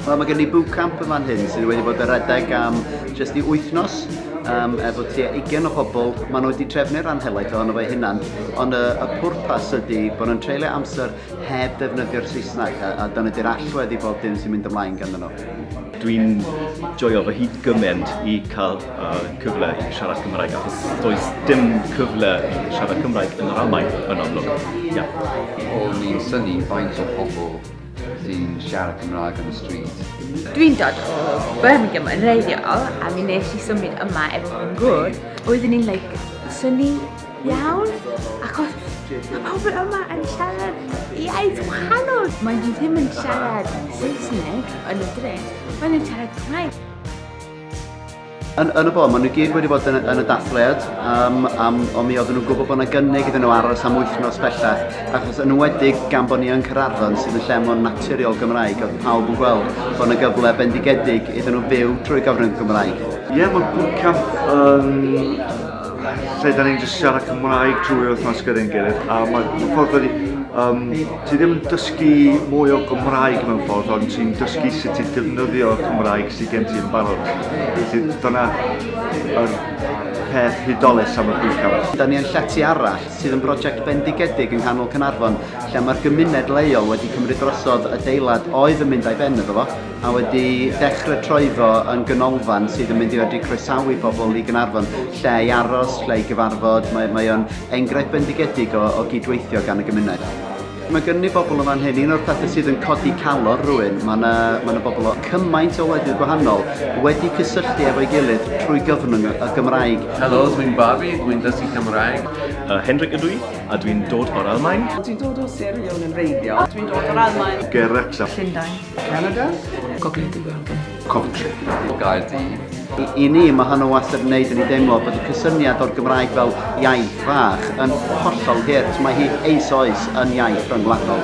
Wel, mae gen i bootcamp yn fan hyn sydd wedi bod yn rhedeg am jyst i wythnos um, efo tua 20 o bobl. Maen nhw wedi trefnu'r rhan helaeth ohono fe hunan, ond y, y pwrpas ydy bod nhw'n treulio amser heb ddefnyddio'r Saesneg, a, a dyna di'r allwedd i bob dim sy'n mynd ymlaen ganddyn nhw. Dwi'n joio fy hyd gymaint i cael uh, cyfle i siarad Cymraeg achos does dim cyfle i siarad Cymraeg yn yr Almaen yn amlwg. Yeah. O'n i'n synnu faint o pobl sy'n siarad Cymraeg yn y stryd. Dwi'n dod o Birmingham yn wreiddiol a mi nes i symud yma efo fy ngŵr. Oeddwn i'n like, synnu iawn achos mae pobl yma yn siarad iaith wahanol. Mae nhw ddim yn siarad Saesneg yn y dre, mae nhw'n siarad Cymraeg. Yn, yn y bôn, maen nhw gyd wedi bod yn, yn y dathliad, um, am, ond mi oedden nhw'n gwybod bod yna gynnig iddyn nhw aros am wythnos bellach, achos yn enwedig gan bod ni yn Caernarfon, sydd yn lle mor naturiol Gymraeg, oedd pawb yn gweld bod yna gyfle bendigedig iddyn nhw fyw trwy gyfrwng Gymraeg. Ie, yeah, mae bootcamp yn lle da ni'n just siarad Cymraeg trwy wythnos gyda'n gilydd, a mae ma ffordd wedi, um, ti ddim yn dysgu mwy o Gymraeg mewn ffordd, ond ti'n dysgu sut i defnyddio Cymraeg sydd gen ti yn barod. Felly dyna yr peth hudolus am y bootcamp. Da ni yn llety arall sydd yn brosiect bendigedig yng nghanol Caernarfon lle mae'r gymuned leol wedi cymryd drosodd adeilad oedd yn mynd a'i ben iddo fo a wedi dechrau troi fo yn ganolfan sydd yn mynd i fedru croesawu pobl i Gaernarfon, lle i aros, lle i gyfarfod, mae, mae o'n enghraifft bendigedig o, o gydweithio gan y gymuned. Mae gynnu ni bobl yn fan hyn, un o'r pethau sydd yn codi calon rhywun, mae yna ma yna bobl o cymaint o wledydd gwahanol wedi cysylltu efo'i gilydd trwy gyfrwng y Gymraeg. Helo, dwi'n Bobby, dwi'n dysgu Cymraeg. Hendrik ydw i, a dwi'n dod o'r Almaen. Dwi'n dod o Sierra Leone yn wreiddiol. Dwi'n dod o'r Almaen. Ger Wrexham. Llundain. Canada. Gogledd Iwerddon. Coventry. Gaerdydd. I, I ni, mae hynny wastad yn gwneud i ni deimlo bod y cysyniad o'r Gymraeg fel iaith fach yn hollol hurt. Mae hi eisoes yn iaith rhyngwladol.